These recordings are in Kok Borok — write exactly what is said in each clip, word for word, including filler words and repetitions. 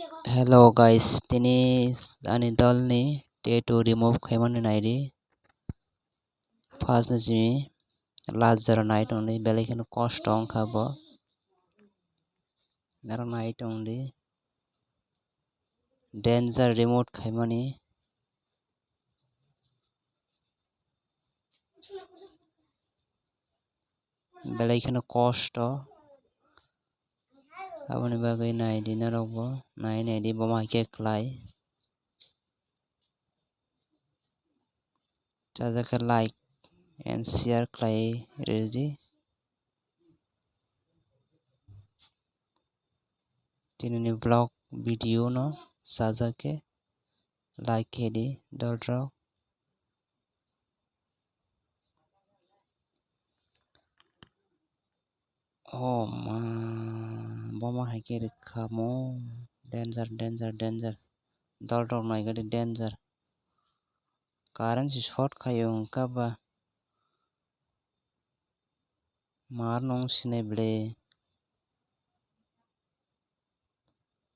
Hello guys, tini ani dolni tattoo remove khaimani naidi. First ni simi last jora nai tongdi, belai kheno kosto wngkha bo. Aro nai tongdi. Danger remove khaimani. Belai kheno kosto. Aboni bagwi naidi norokbo, nai naidi bo ma khe khlai. Chajak khe like and share khlai rwdi. Tinini vlog video no chajak khe like khe di dolrok. Oh ma, bo ma hai khe rwkha mo. Danger, danger, danger. Dolrok nai gadi danger. Current si short khaio wngkha ba. Mar nung sinai ble.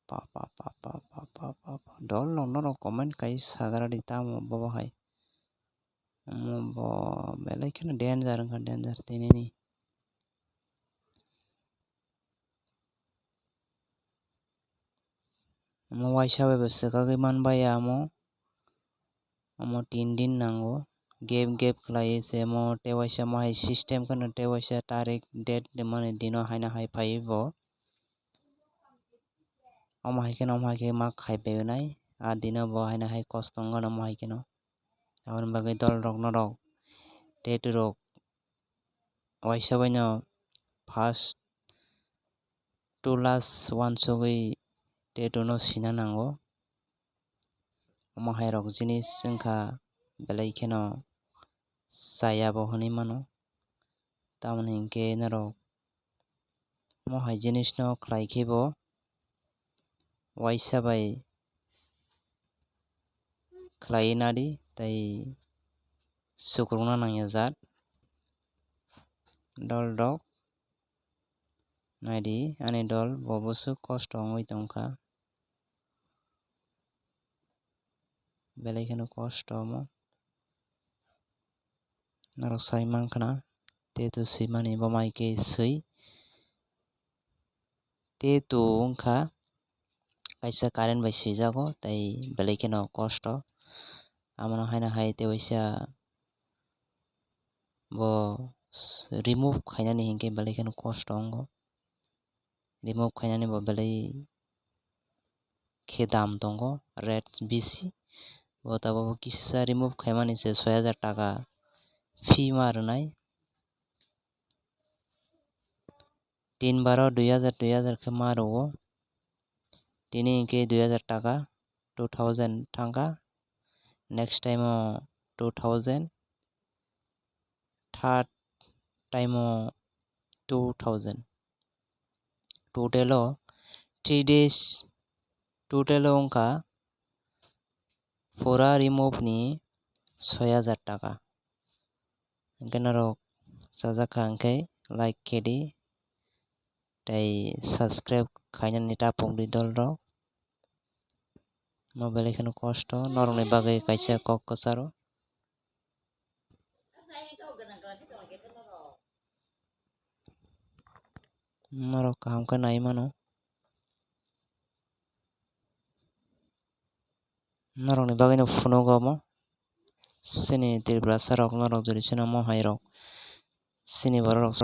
Pa, pa, pa. Dolrok norok comment kai sagra di tamo bobo hai. Omo bo belai kheno danger wngkha, danger tinini. Omo waisa bai bo swkagwi manbaiya omo. Omo tin din nango. Gap gap khlaiwi se omo tei waisa omo hai system kheno tei waisa tarik date rimani dino haino hai phaiwi bo. Omo hai kheno omo hai khe ma khai phainai. A dino bo haino hai kosto wngkha omo hai kheno. Aboni bagwi dolrok norok tattoo rok waisa baino first two last uansugwi tattoo no sina nango. Omo hai rok jinis wngkha belai kheno chaya bo hwnwi mano. Tamoni hinkhe norok omo hai jinis no khlai khe bo waisa bai khlaiwi nadi tei sukrungna nangya jat. Dolrok naidi ani dol bo bwswk kosto wngwi tongkha. Belai kheno kosto omo. Norok sai mankha na, tattoo swimani bo mai khe swi. Tattoo wngkha kaisa current bai swijago, tei belai kheno kosto. Abono haino hai tei waisa bo remove khainani hinkhe belai kheno kosto wngo. Remove khainani bo belai khe dam tongo, rate bisi. Bo tabuk kisa remove khaimani se soi hajar taka fee ma rwnai. Tin baro dui hajar, dui hajar khe ma rwo. Tini hinkhe dui hajar taka, two thousand thangkha. Next time o two thousand, third time o two thousand. Total o three days, total o wngkha pura remove ni soi hajar taka. Hinkhe norok chajakha hinkhe like khe di tei subscribe khainani ta pokdi dolrok. Mo belai kheno kosto norokni bagwi kaisa kok kwcharo. Norok kaham khe nai mano. Norokni bagwino phunugo omo. Chini Tiprasa rok norok jodi chini omo hai rok. Chini borok rok.